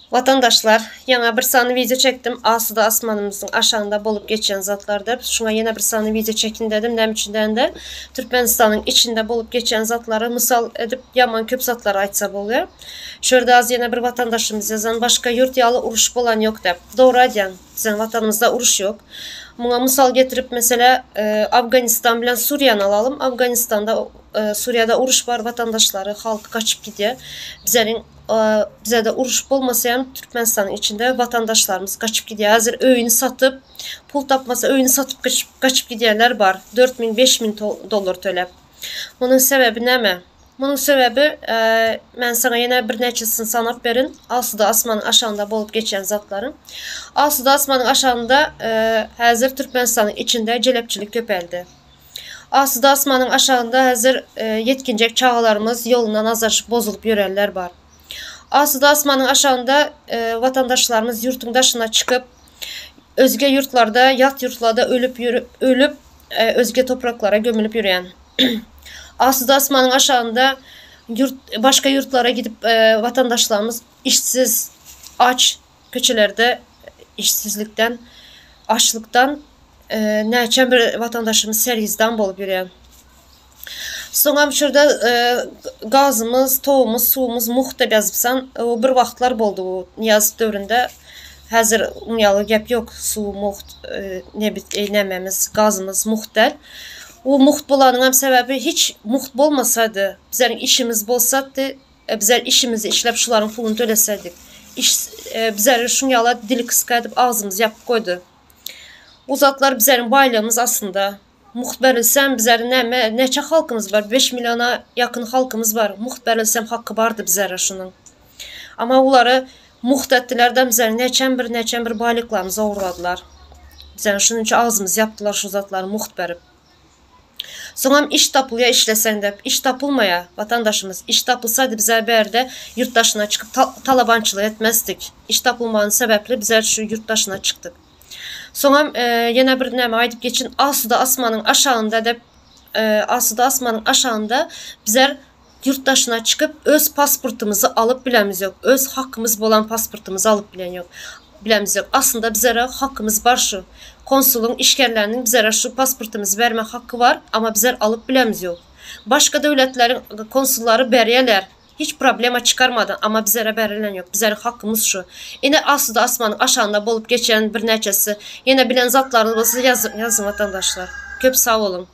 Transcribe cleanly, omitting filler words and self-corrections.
Watandaşlar, ýaňa bir sany wideo çekdim, asuda asmanymyzyň aşagynda bolup geçýän zatlar dep. Şuňa ýene bir sany wideo çekin dedim. Näme üçin dände, Türkmenistanyň içinde bolup geçýän zatlary mysal edip ýaman köp zatlary aýtsa bolýar. Şu ýerde az ýene bir watandaşymyz ýazan, başga ýurt ýaly uruş bolan ýok dep. Dogry aýdýaň. Biziň watanymyzda uruş ýok. Muňa mysal getirip mesele Afganistan bilen Suriýany alalym. Afganistanda Suriýada uruş bar, watandaşlary, halky gaçyp gidýär. Bizleriň bizede uruş bolmasa hem Türkmenistanyň içinde watandaşlarymyz gaçyp gidýär. Häzir öýüni satyp, pul tapmasa öýüni satyp gaçyp gidýänler bar. 4000, 5000 dollar töläp. Munuň sebäbi näme? Munuň sebäbi, men saňa ýene birnäçesini sanap berin, asuda asmanyň aşagynda bolup geçýän zatlaryň. Asuda asmanyň aşagynda häzir Türkmenistanyň içinde jelepçilik köpeldi. Asuda asmanyň aşagynda häzir ýetginjek çagalarymyz ýolundan azaşyp bozulyp ýörenler bar. Asuda asmanyň aşagynda watandaşlarymyz ýurtuň daşyna çykyp, özge ýurtlarda, ýat ýurtlarda ölüp ýörüp, ölüp, özge topraklara gömülip ýörýän. Asuda asmanyň aşagynda ýurt başga ýurtlara gidip watandaşlarymyz işsiz, aç köçelerde işsizlikden, açlykdan näçe bir watandaşymyz sergizdan bolup ýörýär. Soňam şurada gazymyz, towumyz, suwumyz mugt diýip ýazypsan. O bir wagtlar boldy bu Nyýazow döwründe. Häzir oň ýaly gep ýok. Suw mugt, nebit, nämemiz, gazymyz mugt däl. O mugt bolanyň hem sebäbi hiç mugt bolmasady, bizleriň işimiz bolsady, bizler işimizi işläp şularyň puluny tölesedik. Iş bizleri şuň ýaly dili gysga edip agzymyzy ýapyp goýdy. Bu zatlar bizleriň baýlygymyz aslynda. Mugt berilsem bizleriň näme näçe halkymyz bar beş milliona ýakyn halkymyz bar mugt berilsem haky bardy bizlere şunuň. Amma bulary mugt etdilerde bizleriň näçem bir näçem bir baýlyklarymyzy ogurladylar. Bizleriň şunuň üçin agzymyzy ýapdylar şu zatlary mugt berip. Soňam iş tapylýa işleseň dep iş tapylmaýa watandaşymyz iş tapylsady bizler bärde ýurt daşyna çykyp talabançylyk etmezdik iş tapylmany sebäpli bizler şu ýurt daşyna çykdyk. Soňam ýene bir näme aýdyp geçin, asuda asmanyň aşagynda dep, asuda asmanyň aşagynda bizler ýurt daşyna çykyp öz pasportymyzy alyp bilemiz ýok, öz hakymyz bolan pasportymyzy alyp bilen ýok, bilemiz ýok. Aslynda bizlere hakymyz bar şu. Konsulyň işgärleriniň bizlere şu pasportymyzy berme haky bar, amma bizler alyp bilemiz ýok. Başga döwletleriň konsullary berýärler. Hiç problema çykarmadan amma bizlere berilen ýok bizleriň hakymyz şu ine asuda asmanyň aşagynda bolup geçen birnäçesi ýene bilen zatlaryňyz bolsa ýazyň watandaşlar köp sag boluň.